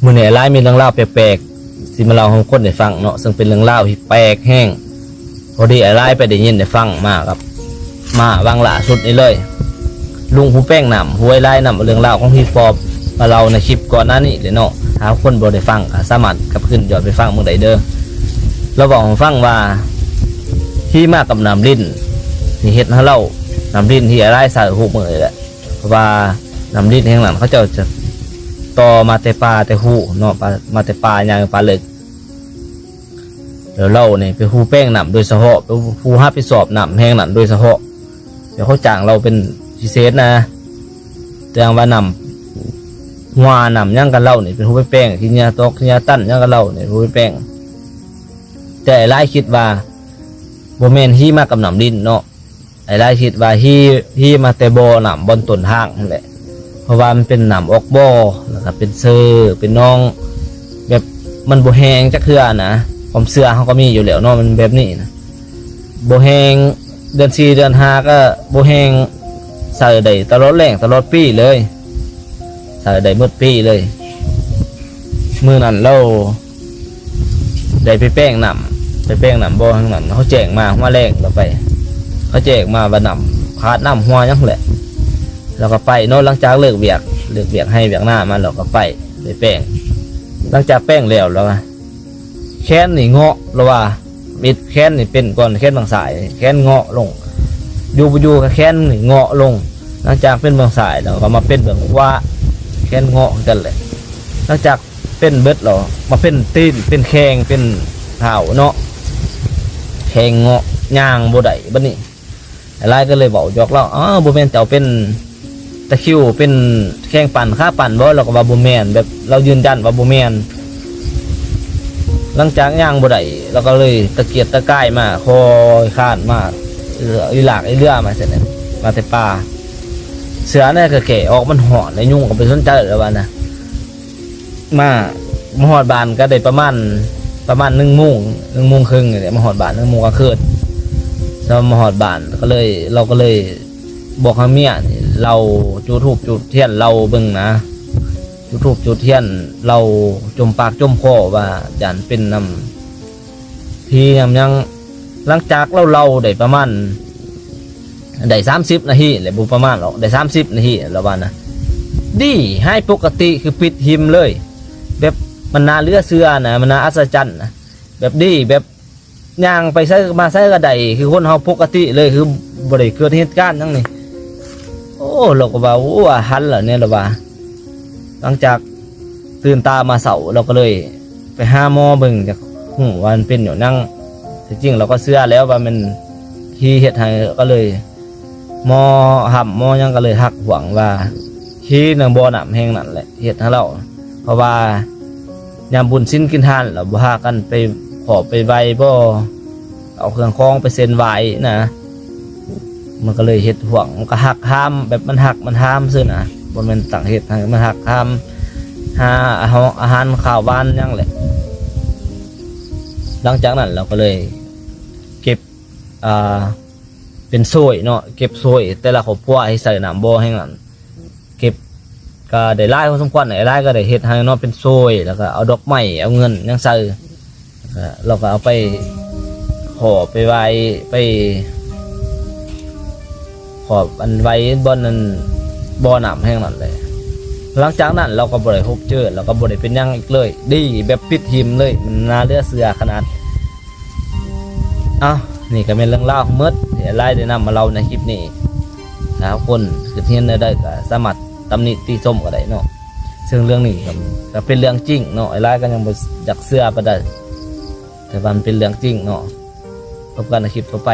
ມື້ນີ້ອ້າຍຫຼາຍມີເລື່ອງລາວແປກໆ ຊິມາເລົ່າໃຫ້ທຸກຄົນໄດ້ຟັງເນາະ, ເຊິ່ງເປັນເລື່ອງລາວທີ່ແປກແຮງ. ພໍດີອ້າຍຫຼາຍໄປໄດ້ຍິນໄດ້ຟັງມາກັບ ມາຫວ່າງລ່າສຸດນີ້ເລີຍ. ລຸງຜູ້ແປງນ້ຳ ຜູ້ອ້າຍຫຼາຍນຳເອົາເລື່ອງລາວຂອງຜີປອບມາເລົ່າໃນຄລິບກ່ອນໜ້ານີ້ເດ້ເນາະ. ຖ້າຄົນບໍ່ໄດ້ຟັງກໍສາມາດກັບຄືນຍ້ອນໄປຟັງເບິ່ງໄດ້ເດີ້. ລາວເວົ້າໃຫ້ຟັງວ່າ ຜີມາກັບນ້ຳລິນ ທີ່ເຮັດໃຫ້ລາວ ນ້ຳລິນທີ່ອ້າຍຫຼາຍໃຊ້ທຸກມື້ນີ້ແຫຼະ. ເພາະວ່ານ້ຳລິນແຫ່ງນັ້ນ ເຂົາເຈົ້າຈະຕໍ່ມາແຕ່ປ່າແຕ່ພູເນາະ, ປ່າ ມາແຕ່ປ່າໃຫຍ່ປ່າເລິກ. ແລ້ວລາວນີ້ເປັນຜູ້ແປງນ້ຳໂດຍສະເພາະ, ເປັນຜູ້ຮັບຜິດຊອບນ້ຳແຫ່ງນັ້ນໂດຍສະເພາະ. ແລ້ວເຂົາຈ້າງລາວເປັນພິເສດນະ, ແຕ່ວ່ານ້ຳຫົວນ້ຳຫຍັງກັນ ລາວນີ້ເປັນຜູ້ໄປແປງ, ຂີ້ເຫຍື້ອຕອກ ຂີ້ເຫຍື້ອຕັນຫຍັງກັນ ລາວນີ້ເປັນຜູ້ໄປແປງ. ແຕ່ອ້າຍຫຼາຍຄິດວ່າ ບໍ່ແມ່ນຜີມາກັບນ້ຳລິນເນາະ. ອ້າຍຫຼາຍຄິດວ່າ ຫີ ຫີມາແຕ່ບໍ່ນ້ຳບ່ອນຕົ້ນທາງຫັ້ນແຫຼະ, ເພາະວ່າມັນເປັນນ້ຳອອກບໍ່ ແລ້ວກໍເປັນເຊີ ເປັນໜອງ, ແບບມັນບໍ່ແຫ້ງຈັກເທື່ອນະ. ຄວາມເຊື່ອເຮົາກໍມີຢູ່ແລ້ວເນາະ, ມັນແບບນີ້ນະ, ບໍ່ແຫ້ງ ເດືອນສີ່ເດືອນຫ້າກໍບໍ່ແຫ້ງ, ໃຊ້ໄດ້ຕະຫຼອດແລ້ງຕະຫຼອດປີເລີຍ, ໃຊ້ໄດ້ໝົດປີເລີຍ. ມື້ນັ້ນລາວ ໄດ້ໄປແປງນ້ຳ ໄປແປງນ້ຳບໍ່ທາງນັ້ນ, ເຂົາແຈ້ງມາຫົວແລງ ລາວໄປ, ເຂົາແຈ້ງມາວ່ານ້ຳຂາດ ນ້ຳຮົ່ວຫຍັງແຫຼະ. ລາວກໍໄປເນາະ, ຫຼັງຈາກເລີກວຽກ ເລີກວຽກໄຮ່ວຽກນາມາ ລາວກໍໄປ ໄປແປງ. ຫຼັງຈາກແປງແລ້ວ ລາວວ່າ ແຂນນີ້ເງາະ, ລາວວ່າ ເຮັດແຂນນີ້ເປັນກ່ອນ, ແຂນເບື້ອງຊ້າຍ ແຂນເງາະລົງ, ຢູ່ບໍ່ຢູ່ກໍແຂນນີ້ເງາະລົງ. ຫຼັງຈາກເປັນເບື້ອງຊ້າຍ ລາວກໍມາເປັນເບື້ອງຂວາ, ແຂນເງາະຄືກັນແຫຼະ. ຫຼັງຈາກ ເປັນເບິດແລ້ວ ມາເປັນຕີນ ເປັນແຂ້ງ ເປັນເທົ້າເນາະ, ແຂ້ງເງາະ ຍ່າງບໍ່ໄດ້ບັດນີ້. ຫຼາຍໆກໍເລີຍເວົ້າຢອກລາວ, ອ້າວ ບໍ່ແມ່ນເຈົ້າເປັນຕະຄິວ ເປັນແຂ້ງປັ້ນ ຂາປັ້ນບໍ່? ລາວກໍວ່າບໍ່ແມ່ນ, ແບບລາວຢືນຢັນວ່າບໍ່ແມ່ນ. ຫຼັງຈາກຍ່າງບໍ່ໄດ້ ລາວກໍເລີຍຕະກຽກຕະກາຍມາ, ຄ່ອຍຄານມາ, ອີຫຼາກອີເຫຼືອມາຊັ້ນນະ, ມາແຕ່ປ່າ. ເສື້ອນັ້ນກໍແກ່ອອກ ມັນຮ້ອນ ແລ້ວຍຸງກໍບໍ່ສົນໃຈແລ້ວວ່ານະ. ມາ ມາຮອດບ້ານກໍໄດ້ປະມານ ປະມານໜຶ່ງໂມງ ໜຶ່ງໂມງເຄິ່ງນີ້ແຫຼະ, ມາຮອດບ້ານໜຶ່ງໂມງກາງຄືນ. ແລ້ວມາຮອດບ້ານກໍເລີຍ ລາວກໍເລີຍບອກໃຫ້ເມຍນີ້ ເລົ່າ ຈູດທູບຈູດທຽນເລົ່າເບິ່ງນະ, ຈູດທູບຈູດທຽນເລົ່າ ຈົ່ມປາກຈົ່ມຄໍວ່າຢ້ານເປັນນຳ ຜີນຳຫຍັງ. ຫຼັງຈາກລາວເລົ່າໄດ້ປະມານ ໄດ້ສາມສິບນາທີແຫຼະ, ບໍ່ປະມານດອກ, ໄດ້ສາມສິບນາທີ ລາວວ່ານະ, ດີຫາຍປົກກະຕິ ຄືປິດຫິມເລີຍ. ແບບມັນໜ້າເຫຼືອເຊື່ອນະ, ມັນໜ້າອັດສະຈັນນະ, ແບບດີ ແບບຍ່າງໄປໃສມາໃສກໍໄດ້ ຄືຄົນເຮົາປົກກະຕິເລີຍ, ຄືບໍ່ໄດ້ເກີດເຫດການຫຍັງນີ້. ໂອ້ ລາວກໍວ່າ ໂອ້ ອາຫັນແລ້ວນີ້ ລາວວ່າ. ຫຼັງຈາກຕື່ນຕາມາເຊົ້າ ລາວກໍເລີຍໄປຫາໝໍເບິ່ງ, ຢາກຮູ້ວ່າມັນເປັນຫຍັງ. ທີ່ຈິງລາວກໍເຊື່ອແລ້ວວ່າແມ່ນຜີເຮັດໃຫ້, ກໍເລີຍ ໝໍຮ່ຳໝໍຫຍັງກໍເລີຍຮັກຫວງວ່າ ຜີນຳບໍ່ນ້ຳແຫ່ງນັ້ນແຫຼະເຮັດໃຫ້ລາວ, ເພາະວ່າຍາມບຸນສິນກິນທານ ລາວບໍ່ພາກັນໄປຂໍໄປໄຫວ້ບໍ່? ເອົາເຄື່ອງຂອງໄປເສັ້ນໄຫວ້ນະ, ມັນກໍເລີຍເຮັດຫວງ, ມັນກໍຮັກຫາມ, ແບບມັນຮັກມັນຫາມຊື່ນະ, ບໍ່ແມ່ນຕັ້ງເຮັດໃຫ້, ມັນຮັກຫາມ ຫາອາຫານ ອາຫານຂ້າວຫວານຫຍັງແຫຼະ. ຫຼັງຈາກນັ້ນລາວກໍເລີຍເກັບ ອ່າ ເປັນໂຊຍເນາະ, ເກັບໂຊຍແຕ່ລະຄອບຄົວທີ່ໃສ່ນ້ຳບໍ່ແຫ່ງນັ້ນ, ເກັບກໍໄດ້ຫຼາຍພໍສົມຄວນ, ຫຼາຍກໍໄດ້ເຮັດໃຫ້ເນາະ ເປັນໂຊຍ, ແລ້ວກໍເອົາດອກໄມ້ ເອົາເງິນຫຍັງໃສ່, ແລ້ວກໍເອົາໄປຂໍໄປໄຫວ້ ໄປຂໍອັນໄຫວ້ບ່ອນນັ້ນ ບໍ່ນ້ຳແຫ່ງນັ້ນແຫຼະ. ຫຼັງຈາກນັ້ນລາວກໍບໍ່ໄດ້ພົບເຈີ ແລ້ວກໍບໍ່ໄດ້ເປັນຫຍັງອີກເລີຍ, ດີແບບປິດຫິມເລີຍ, ມັນໜ້າເຫຼືອເຊື່ອຂະໜາດ. ເອົ້າ ນີ້ກໍແມ່ນເລື່ອງລາວທັງໝົດທີ່ອ້າຍຫຼາຍໄດ້ນຳມາເລົ່າໃນຄລິບນີ້. ຖ້າຄົນຄິດເຫັນແນວໃດກໍສາມາດຕຳໜິຕິຊົມກໍໄດ້ເນາະ, ເຊິ່ງເລື່ອງນີ້ກໍ ກໍເປັນເລື່ອງຈິງເນາະ, ອ້າຍຫຼາຍກໍຍັງບໍ່ຢາກເຊື່ອປານໃດ, ແຕ່ວ່າມັນເປັນເລື່ອງຈິງເນາະ. ພົບກັນໃນຄລິບຕໍ່ໄປ.